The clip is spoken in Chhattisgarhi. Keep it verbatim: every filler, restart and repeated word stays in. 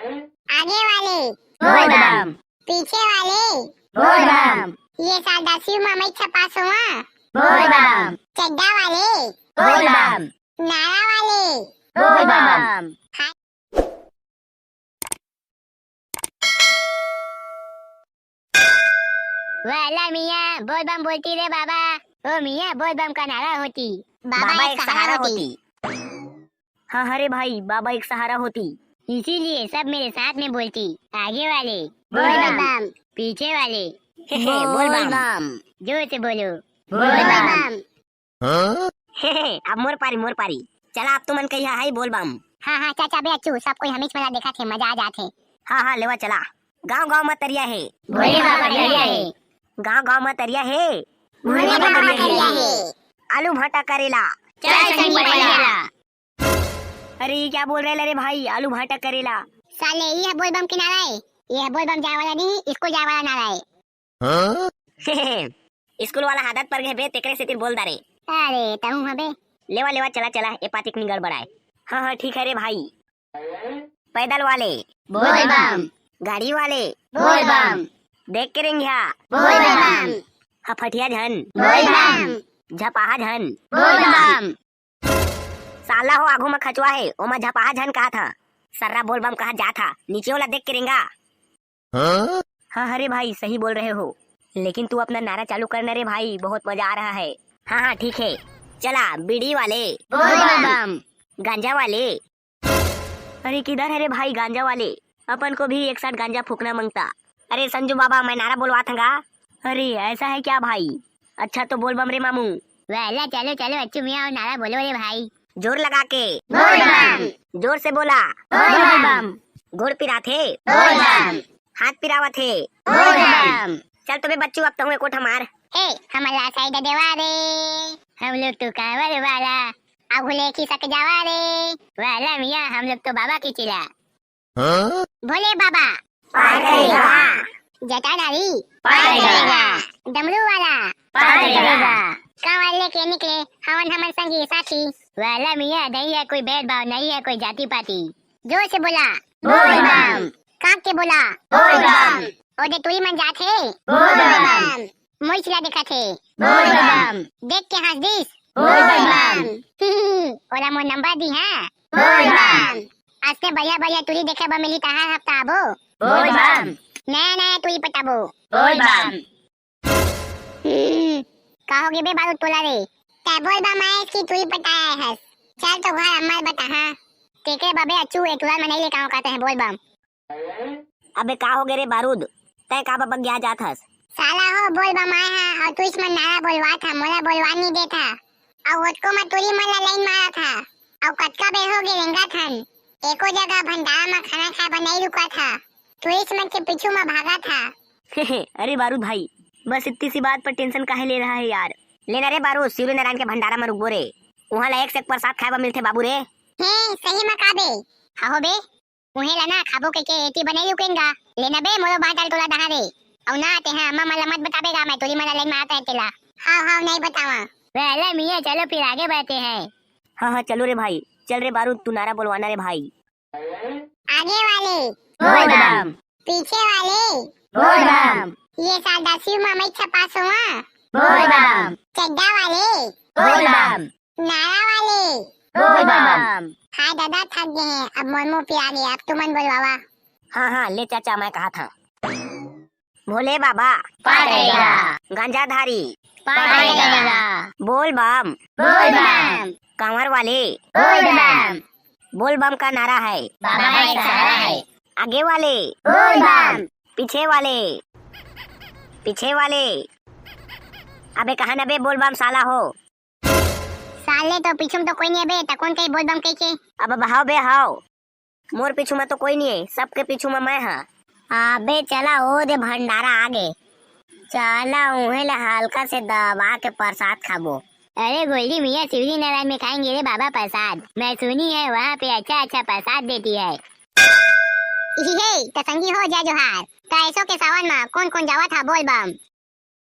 आगे वाले। बोल बम। पीछे वाले। बोल बम। ये साल दसवीं में मैं छपास हुआ। बोल बम। चड्ढा वाले। बोल बम। नारा वाले। बोल बम। हाँ। वाला मियाँ बोल बम बोलती रे बाबा। ओ मियाँ, बोल बम का नारा होती। बाबा एक सहारा होती। हाँ, अरे भाई, बाबा एक सहारा होती। इसीलिए सब मेरे साथ में बोलती। आगे वाले। बोल बम। पीछे वाले। बोल बम। जोर से बोलो। बोल बम। हाँ? अब मोर पारी, मोर पारी। चला, अब तुमन कहिया है बोल बम। हाँ, हाँ, चाचा बे अच्छू, सब कोई हमीच मेला देखत हे, मजा आ जात हे। हाँ, हाँ, लेवा चला। गांव गांव में तरिया हे। भोले बाबा तरिया हे। गांव गांव में तरिया हे। भोले बाबा तरिया हे। आलू भाटा करेला। चल संगी पटेला। अरे, ये क्या बोल रहे रे भाई, आलू भाटा करेला? साले, ये बोल बम के नारा है। ये बोल बम जाए वाला नहीं, इसको जाए वाला नारा है। हाँ? स्कूल वाला आदत पर गए बे, तेकरे सेतिर बोल डारे। अरे, तहूँ हबे। लेवा, लेवा, चला, चला, ए पातिक नी गड़बड़ाए। हाँ, हाँ, ठीक है रे भाई। पैदल वाले। बोल बम। गाड़ी वाले। बोल बम। देख के रेंगिया। बोल बम। हफटिया झन। बोल बम। झपाहा झन। बोल बम। साला हो, आगू म खचवा हे, ओमा झपाहा झन कहा था। सर्रा बोल बम कहा जा था, नीचे वाला देख के रेंगा। हाँ? हाँ, अरे भाई, सही बोल रहे हो, लेकिन तू अपना नारा चालू कर ना रे भाई, बहुत मजा आ रहा है। हाँ, हाँ, ठीक है, चला, बीड़ी वाले। बोल बम। गांजा वाले। अरे, किधर है रे भाई गांजा वाले? अपन को भी एक साथ गांजा फूकना मांगता। अरे संजू बाबा, मैं नारा बोलवा थांगा। अरे, ऐसा है क्या भाई? अच्छा तो बोल बम रे मामू। वाला, चलो, चलो, अच्छू मियाँ, और नारा बोलो रे भाई। जोर लगा के। बोल बम। जोर से बोला। बोल बम। गोड़ पिराथे। बोल बम। हाथ पिरावत हे। बोल बम। चल तो बे बच्चू, अब तहूँ एको ठा मार। हे, हमला साइड देवा रे। हम लोग तो कांवर वाला, आगू ले खिसक जावा रे। वाला मियाँ, हम लोग तो बाबा की चिला। हाँ? भोले बाबा। पार करेगा। जटाधारी। पार करेगा। डमरू वाला। पार करेगा। कांवर लेके निकले, हवन हमन संगी साथी। वाला मियाँ, नहीं है कोई भेदभाव, नहीं है कोई जाति पाति। जोर से बोला। बोल बम। कांप के बोला। बोल बम। ओदे टूरी मन जात हे। बोल बम। मोइच ला देखत हे। बोल बम। देख के हंस दिस। बोल बम। ओला मोर नंबर दी, हाँ। बोल बम। असने बढ़िया बढ़िया टूरी देखे बर मिली, तहार हफ्ता आबो। बोल बम। नया नया टूरी पटाबो। बोल बम। हम्म, का हो गे बे बारूद टोला रे? तै बोल बम आयस कि टूरी पटाए हस? चल तो घर अम्मा ल बता, हाँ। तेकरे बबे अच्छू ए टूरा मनई ले का कहते हैं बोल बम। अबे का हो गे रे बारूद, तै का बबक गया जात हस? साला हो, बोल बम आए हा अउ टूरिस्ट मन नारा बोलवात हा, मोला बोलवा नी देत हा। अउ ओतको म टूरी मन ला लाइन मारत हा। अउ कतका बेर हो गे रेंगत हन, एको जगह भंडारा म खाना खाए बर नइ रुकत हा। टूरिस्ट मन के पीछू म भागत हा। अरे बारूद भाई, बस इतनी सी बात पर टेंशन काहे ले रहा है यार? लेना रे बारूद, शिवरी नारायण के भंडारा म रुकबो रे, उहाँ ला एक से एक प्रसाद खाए बर मिलथे बाबू रे। हे, सही म का बे? हहो बे, उहे ला ना खाबो कहिके एती बर नइ रुकेन गा। लेना बे, मोरो बात डाल टोला डहारे। अउ ना, तेहा अम्मा मन ला मत बताबे गा, मैं टूरी मन ला लाइन मारत है तेला। हाव, हाव, नइ बतावा। वाला मियाँ, चलो फिर आगे बढ़ते हैं। हाँ, हाँ, चलो रे भाई, चल रे बारूद, तू नारा बोलवाना रे भाई। आगे वाले। बोल बम। पीछे वाले। बोल बम। ये साल दसवीं म मैं छपास हुआ। बोल बम। चड्ढा वाले। बोल बम। नारा वाले। बोल बम। हाय दादा, थक गए हैं, अब मोर मुंह पिया गया, अब तुमन बोलवावा। हाँ, हाँ, ले चाचा, मैं कहा था। भोले बाबा। पार करेगा। गांजाधारी। पार करेगा। बोल बम। बोल बम। कांवर वाले। बोल बम। बोल बम का नारा है। बाबा एक सहारा है। आगे वाले। बोल बम। पीछे वाले। पीछे वाले। अबे कहाँ न बे बोल बम साला हो? साले तो पीछू में तो कोई नहीं है बे, त कोन कही बोल बम कही के? अब, अब हाव बे हाव। मोर पीछू में तो कोई नहीं है, सबके पीछू में मैं हा। अबे चला ओ दे भंडारा आगे। चला उहे ले हल्का से दबा के प्रसाद खाबो। अरे गोल्डी मियाँ, शिवजी नारायण में खाएंगे रे बाबा प्रसाद। मैं सुनी है वहाँ पे अच्छा अच्छा प्रसाद देती है। इही हे, त संगी हो जय जोहार। त ऐसो के सावन मा कोन कोन जावत हा बोल बम?